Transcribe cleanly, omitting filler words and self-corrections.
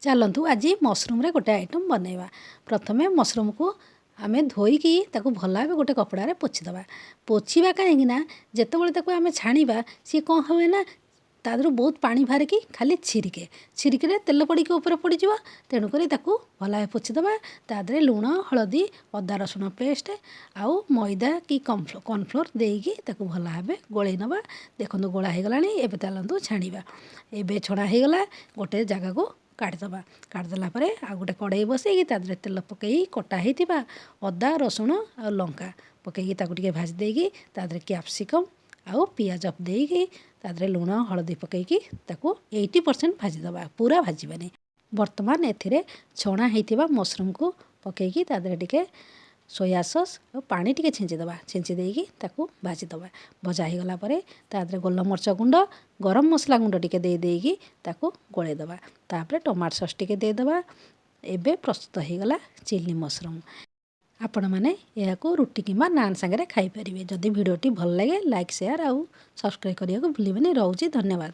ଚାଲନ୍ତୁ, ଆଜି ମସରୁମ୍ରେ ଗୋଟେ ଆଇଟମ୍ ବନେଇବା। ପ୍ରଥମେ ମସରୁମ୍କୁ ଆମେ ଧୋଇକି ତାକୁ ଭଲ ଭାବେ ଗୋଟେ କପଡ଼ାରେ ପୋଛିଦେବା। ପୋଛିବା କାହିଁକି ନା ଯେତେବେଳେ ତାକୁ ଆମେ ଛାଣିବା, ସିଏ କ'ଣ ହୁଏ ନା ତା ଦେହରୁ ବହୁତ ପାଣି ବାହାରିକି ଖାଲି ଛିରିକେ। ଛିରିକିରେ ତେଲ ପଡ଼ିକି ଉପରେ ପଡ଼ିଯିବ। ତେଣୁକରି ତାକୁ ଭଲ ଭାବେ ପୋଛିଦେବା। ତା ଦେହରେ ଲୁଣ, ହଳଦୀ, ଅଦା ରସୁଣ ପେଷ୍ଟ ଆଉ ମଇଦା କି କର୍ଣ୍ଣଫ୍ଲୋର୍ ଦେଇକି ତାକୁ ଭଲ ଭାବେ ଗୋଳେଇ ନେବା। ଦେଖନ୍ତୁ, ଗୋଳା ହେଇଗଲାଣି। ଏବେ ଚାଲନ୍ତୁ ଛାଣିବା। ଏବେ ଛଣା ହେଇଗଲା, ଗୋଟେ ଜାଗାକୁ କାଢ଼ିଦେବା। କାଢ଼ିଦେଲା ପରେ ଆଉ ଗୋଟେ କଡ଼େଇ ବସେଇକି ତା ଦେହରେ ତେଲ ପକାଇ କଟା ହେଇଥିବା ଅଦା, ରସୁଣ ଆଉ ଲଙ୍କା ପକାଇକି ତାକୁ ଟିକେ ଭାଜି ଦେଇକି, ତା ଦେହରେ କ୍ୟାପ୍ସିକମ୍ ଆଉ ପିଆଜ ଦେଇକି, ତା ଦେହରେ ଲୁଣ ହଳଦୀ ପକାଇକି ତାକୁ 80% ଭାଜିଦେବା, ପୁରା ଭାଜିବାନି। ବର୍ତ୍ତମାନ ଏଥିରେ ଛଣା ହେଇଥିବା ମସରୁମ୍କୁ ପକାଇକି ତା ଦେହରେ ଟିକେ ସୋୟା ସସ୍ ଆଉ ପାଣି ଟିକେ ଛିଞ୍ଚିଦେବା। ଛିଞ୍ଚି ଦେଇକି ତାକୁ ଭାଜିଦେବା। ଭଜା ହେଇଗଲା ପରେ ତା ଦେହରେ ଗୋଲମରିଚ ଗୁଣ୍ଡ, ଗରମ ମସଲା ଗୁଣ୍ଡ ଟିକେ ଦେଇ ଦେଇକି ତାକୁ ଗୋଳେଇ ଦେବା। ତାପରେ ଟମାଟୋ ସସ୍ ଟିକେ ଦେଇଦେବା। ଏବେ ପ୍ରସ୍ତୁତ ହେଇଗଲା ଚିଲି ମସରୁମ୍। ଆପଣମାନେ ଏହାକୁ ରୁଟି କିମ୍ବା ନାନ୍ ସାଙ୍ଗରେ ଖାଇପାରିବେ। ଯଦି ଭିଡ଼ିଓଟି ଭଲ ଲାଗେ, ଲାଇକ୍, ସେୟାର ଆଉ ସବସ୍କ୍ରାଇବ୍ କରିବାକୁ ଭୁଲିବେନି। ରହୁଛି, ଧନ୍ୟବାଦ।